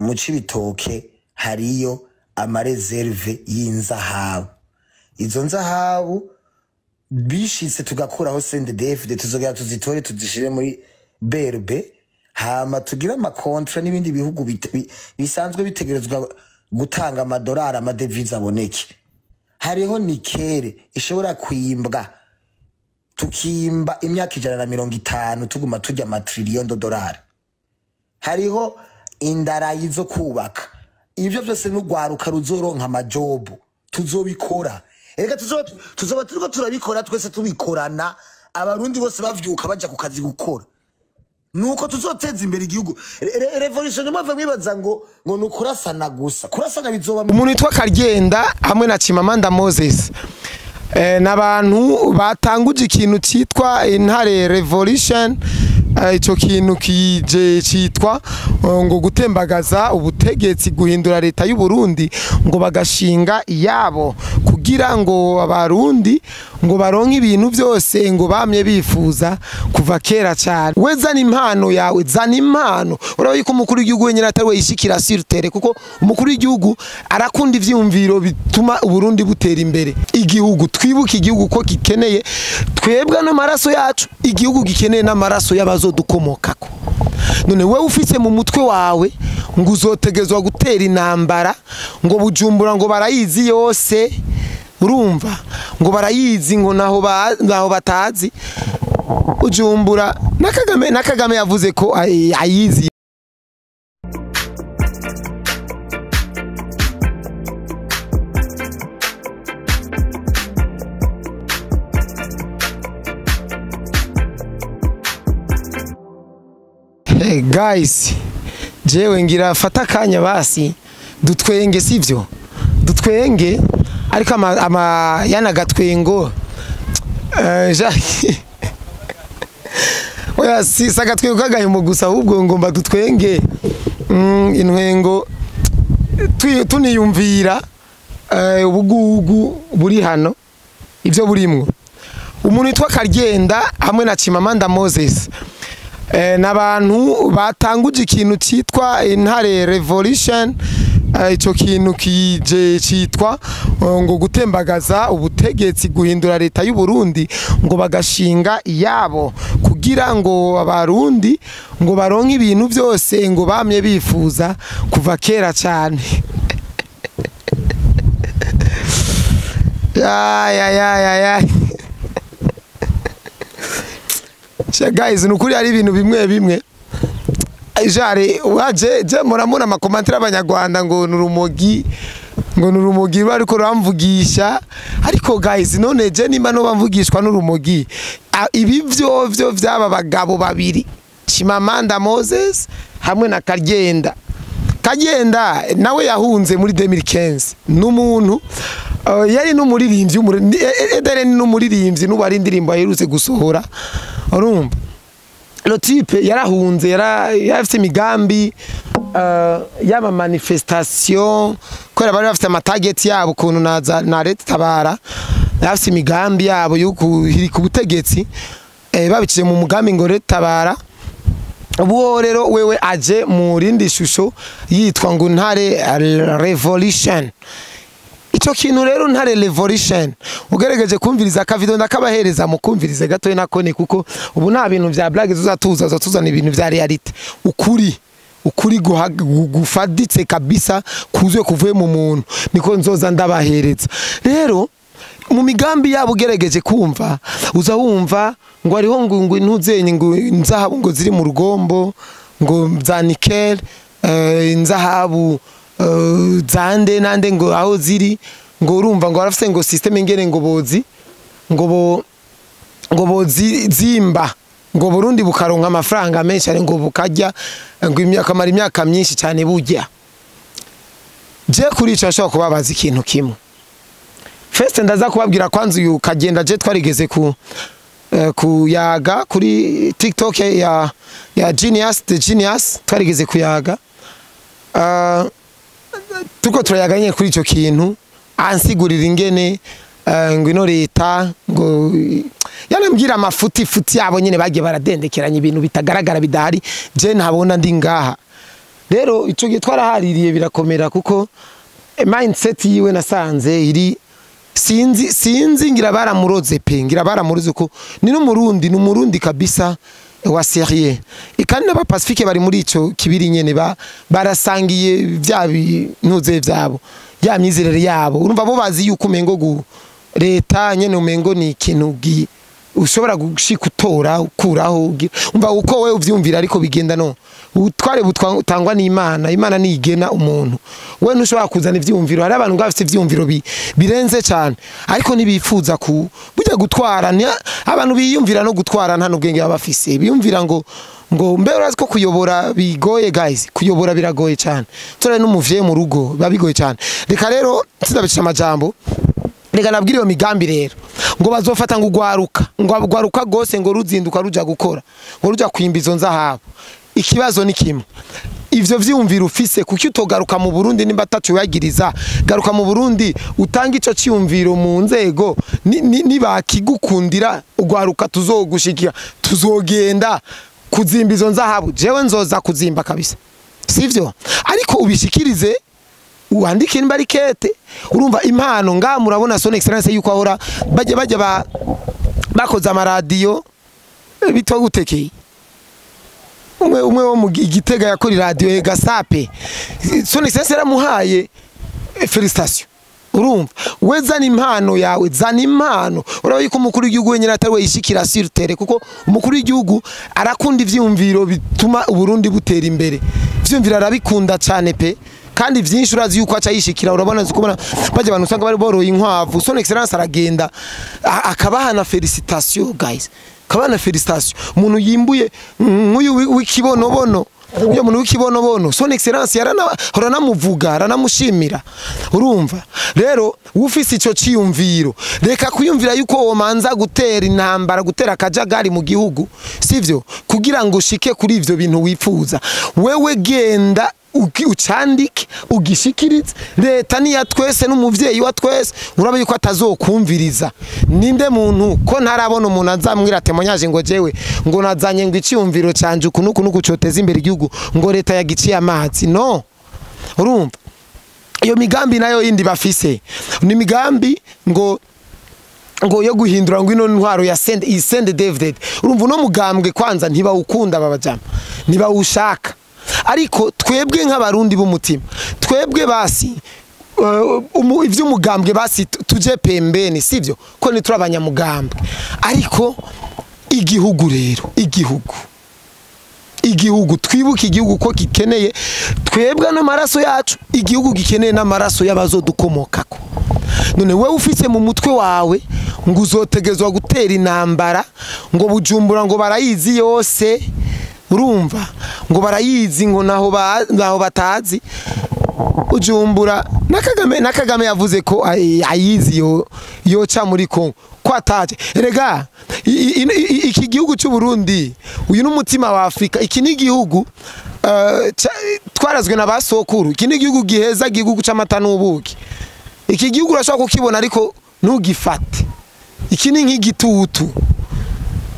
Mu Cibitoke hariyo ama réserves y'inzahabu. Izo nzahabu bishitse tugakuraho CNDD-FDD, tuzogera tuzitore, tuzishire muri BRB, hama tugire ama contrats n'ibindi bihugu bisanzwe bitegerezwa gutanga amadolari, ama devises aboneke. Hariho nickel ishobora kwimbwa, tukimba imyaka 150, tuguma turya ama trillions de dollars. Hariho indarayi zo kubaka. Ibyo byose n'urwaruka ruzoronka ama jobs. Tuzobikora. Reka tuzoba turiko turabikora twese, tubikorana, Abarundi bose bavyuka baja ku kazi gukora, nuko tuzoteza imbere igihugu. Révolution mwava mwibaza ngo ni ukurasana gusa. Kurasana bizoba Umuntu witwa Karyenda hamwe na Chimamanda Moses n'abantu batanguje ikintu cyitwa Intare Revolution. Ico kintu kije citwa ngo gutembagaza ubutegetsi, guhindura leta y'u Burundi, ngo bagashinga iyabo, kugira ngo Abarundi ngo baronke ibintu byose ngo bamye bifuza kuva kera cyane. We zana impano yawe, zana impano. Urabona ko umukuru w'igihugu wenyine atari we yishikira sur terre, kuko umukuru w'igihugu arakunda ivyumviro bituma Uburundi butera imbere. Igihugu, twibuke igihugu ko gikeneye twebwe n'amaraso yacu, igihugu gikeneye n'amaraso y'abazodukomokako. None wewe ufise mu mutwe wawe ngo uzotegezwa gutera intambara, ngo Bujumbura ngo barayizi yose, urumva ngo barayizi, ngo naho batazi Bujumbura, na Kagame yavuze ko ayizi. Hey guys, jewe ngira fata akanya basi dutwenge, sivyo? Dutwenge, ariko ama yana gatwengo oya, si sagatwengo kagahimo gusa, ahubwo ngomba dutwenge intwengo tuniyumvira ubugugu buri hano, ibyo burimwo. Umuntu witwa Karyenda hamwe na Chimamanda Moses n'abantu batanguje ikintu cyitwa Intare Revolution. Ico kintu kije citwa ngo gutembagaza ubutegetsi, guhindura leta y'u Burundi, ngo bagashinga iyabo, kugira ngo Abarundi ngo baronke ibintu byose ngo bamye bifuza kuva kera cyane. Ya ya ya ya ya. Sha guys, nukuri hari ibintu bimwe bimwe jare waje je muramuna ama commentaires y'Abanyarwanda ngo nurumogi, ngo nurumogi bariko ramvugisha. Ariko guys, none je nimba no bamvugishwa n'urumogi, ibi vyo vyaba bagabo babiri, Chimamanda Moses hamwe na Karyenda. Kagenda nawe yahunze muri 2015, n'umuntu yari n'umuririmbyi, edere n'umuririmbyi, n'ubu ari indirimbo aherutse gusohora. Urumva le type yarahunze, yarafite imigambi y'ama manifestation, kubera bari bafite ama target yabo ukuntu naza na leta tabara, yarafite imigambi yabo yo kuhirika ubutegetsi babiciye mu mugambi ngo leta tabara. Ubu rero wewe aje mu rindi shusho yitwa ngo Ntare Revolution. Ico kintu rero Ntare Revolution, ugerageje kumviriza aka video, ndakabahereza mu kumvirize gatoya nakone, kuko ubu nta bintu vya blague tuzatuza, tuzatuzana ibintu vya réalité, ukuri, ukuri gufaditse kabisa, kuzuye kuvuye mu muntu, niko nzoza ndabahereza. Rero mu migambi yabo, ugerageje kumva, uza wumva ngo hariho ngo intuzenye, ngo inzahabu ngo ziri mu rugombo, ngo za nickel, inzahabu zande nande, ngo aho ziri, ngo urumva ngo barafise ngo système ingene ngo bozi ngo bo ngo bozi zimba, ngo Burundi bukaronka amafaranga menshi, ari ngo bukarya ngo imyaka amara imyaka myinshi cyane burya. Je kuri ico ashobora kubabaza ikintu kimwe. First ndaza kubabwira kwanza uyu Kagenda. Je twarigeze ku kuyaga kuri TikTok ya Genius, the Genius, twarigeze kuyaga, tuko turayaga nyine kuri ico kintu, ansigurira ingene ngo ino leta, ngo yanambwira amafuti futi yabo nyine bagiye baradendekeranya ibintu bitagaragara, bidahari, je ntabona ndi ngaha. Rero ico gihe twarahaririye birakomera, kuko mindset yiwe nasanze iri sinzi ngira baramuroze pe, ngira baramuroze, ko ni n'umurundi, ni umurundi kabisa wa sérieux. Kandi n'aba Pacifique bari muri ico kibiri nyene, barasangiye vya bintuze vyabo, ya myizerere yabo. Urumva bo bazi yuko umengo leta nyene umengo ni ikintu ushobora gushika utora ukuraho, umva uko wewe uvyumvira, ariko bigenda no ubutware butangwa n'Imana. Imana nigena umuntu, we ntushobora kuzana ivyumviro. Hari abantu bafite ivyumviro birenze cyane, ariko nibifuza ku burya gutwara. Abantu biyumvira no gutwara nta n'ubwenge baba bafise, biyumvira ngo mbe urazi ko kuyobora bigoye guys, kuyobora biragoye cyane, tore n'umuvyeyi mu rugo biba bigoye cyane. Reka rero sindabicisha amajambo, reka nabwire iyo migambi rero ngo bazofata ngo ugwaruka, ngo ugwaruka gose, ngo ruzinduka ruja gukora, ngo ruja kwimba izo nzahabu. Ikibazo ni kimwe: ivyo vyumvira ufise, kuki utogaruka mu Burundi? Nimba atacu yagiriza, garuka mu Burundi utanga ico cyumviro mu nzego, nibakigukundira ugwaruka tuzogushikira, tuzogenda kuzimba izo nzahabu. Jewe nzoza kuzimba kabisa, sivyo? Ariko ubishikirize, uandike nimba ari kete. Urumva impano nga murabona son excellence yuko ahora bajya bakoze amaradiyo bitwa gutekeye, umwe wo mu Gitega yakora radio Gasape, son excellence yaramuhaye félicitation. Urumva we zana impano yawe, zana impano. Urabona yuko umukuru w'igihugu wenyine atari we yishikira sur terre, kuko umukuru w'igihugu arakunda ivyumviro bituma Uburundi butera imbere. Ivyumviro arabikunda cyane pe, kandi vyinshi urazi yuko aca yishikira. Urabona kubona bajya abantu usanga bari boroye inkwavu, son excellence aragenda akabaha na félicitation guys, akabaha na félicitation. Umuntu yimbuye nk'uyu w'ikibonobono, uyo muntu w'ikibonobono, son excellence yaranamuvuga, aranamushimira. Urumva rero ufise ico ciyumviro, reka kuyumvira yuko womanza gutera intambara, gutera akajagari mu gihugu, sivyo, kugira ngo ushike kuri ivyo bintu wifuza. Wewe genda ucandike, ugishikirize leta, niya twese, n'umuvyeyi wa twese. Uraba yuko atazokumviriza. Ninde muntu ko ntarabona umuntu azamwira témoignage ngo jewe ngo nazanye ngo iciyumviro canje uku nuku nuku coteza imbere igihugu, ngo leta yagiciye amazi? No urumva iyo migambi nayo yindi bafise ni migambi ngo yo guhindura ngo ino ntwaro ya send i CNDD-FDD. Urumva uno mugambwe kwanza ntibawukunda, babajama ntibawushaka. Ariko twebwe nk'abarundi b'umutima, twebwe basi ivy'umugambwe basi tuje pembeni, sivyo ko ni turi abanyamugambwe. Ariko igihugu rero, igihugu twibuke igihugu ko gikeneye twebwe n'amaraso yacu, igihugu gikeneye n'amaraso y'abazodukomokako. None wewe ufise mu mutwe wawe ngo uzotegezwa gutera intambara, ngo Bujumbura ngo barayizi yose, urumva ngo barayizi, ngo naho batazi Bujumbura, na Kagame yavuze ko ayizi, yo yoca muri Kongo ko ataje. Erega iki gihugu cy'u Burundi, uyu n'umutima wa Afrika. Iki ni igihugu twarazwe na basokuru, iki ni igihugu giheza, igihugu c'amata n'ubuki. Iki gihugu urashobora kukibona ariko ntugifate. Iki ni nk'igitutu,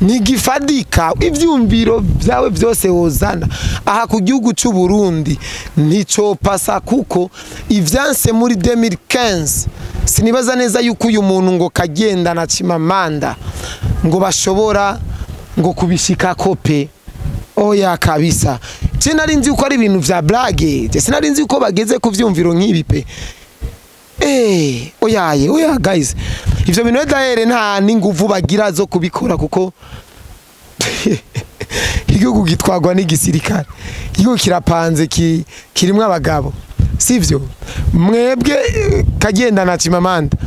ntigifadika. Ivyumviro byawe byose wozana aha ku gihugu cy'u Burundi nticopasa, kuko ivyanse muri 2015 sinibaza neza yuko uyu muntu ngo kagenda na Chimamanda ngo bashobora ngo kubishikako pe. Oya kabisa, je nari nzi yuko ari ibintu vya blague, je sinari nzi yuko bageze ku vyumviro nk'ibi pe. Oyaye, oya guys, ivyo bintu dahere nta n'inguvu bagira zo kubikora, kuko igihugu gitwagwa n'igisirikare, igihugu kirapanze, kirimwo abagabo, sivyo? Mwebwe kagenda na Chimamanda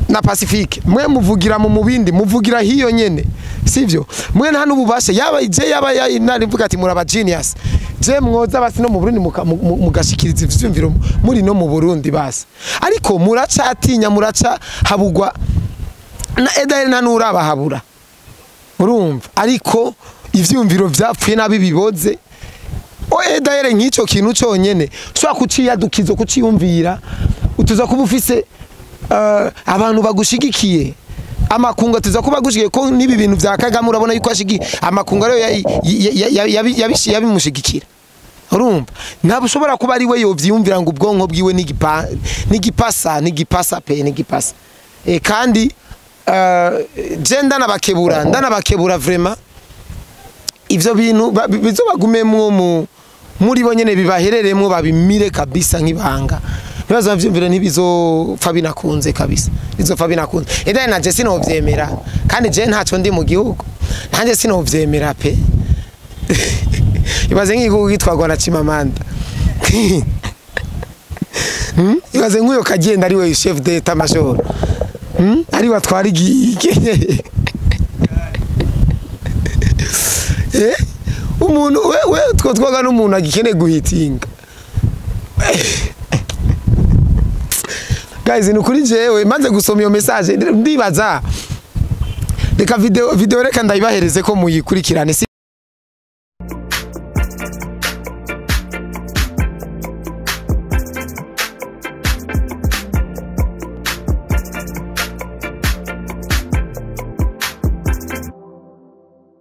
na Pacifique, mwe muvugira mu mubindi, muvugira hiyo nyene, sivyo? Mwe nta n'ububasha yaba je yaba nari mvuga ati muraba genius, je mwoza basi no mu Burundi mugashikiriza ivyumviro muri no mu Burundi basi, ariko muracatinya, muraca habugwa na Edael, nta nurabahabura. Urumva ariko ivyumviro vyapfuye nabi biboze. O Edael, nk'ico kintu conyene ushobora kuciyadukizo kuciyumvira, utuza kuba ufise abantu bagushigikiye, amakungu tuza kuba gushigikiye, ko n'ibi bintu vya Kagame urabona yuko ashigi amakungu ariyo yabimushigikira. Urumva, ntabwo ushobora kuba ari we yovyiyumvira ngo ubwonko bwiwe n'igipasa n'igipasa pe n'igipasa. Kandi je ndanabakebura vraiment, ivyo bintu bizobagumemwo muri bo nyene, bibahereremwo, babimire kabisa nk'ibanga. Ibibazo bavyumvire ntibizopfa binakunze kabisa, bizopfa binakunze. Edaye naje sinovyemera, kandi je ntaco ndi mu gihugu, nanjye sinovyemera pe. Ibaze nk'igihugu gitwarwa na Chimamanda. Ibaze nk'uyo kagenda ari we chef d'état major. Ari watwara igike. Umuntu we twotwaga n'umuntu agikeneye guhitinga. Guys, ni ukuri jewe maze gusoma iyo message ndibaza, reka video reka ndayibahereze ko muyikurikirane.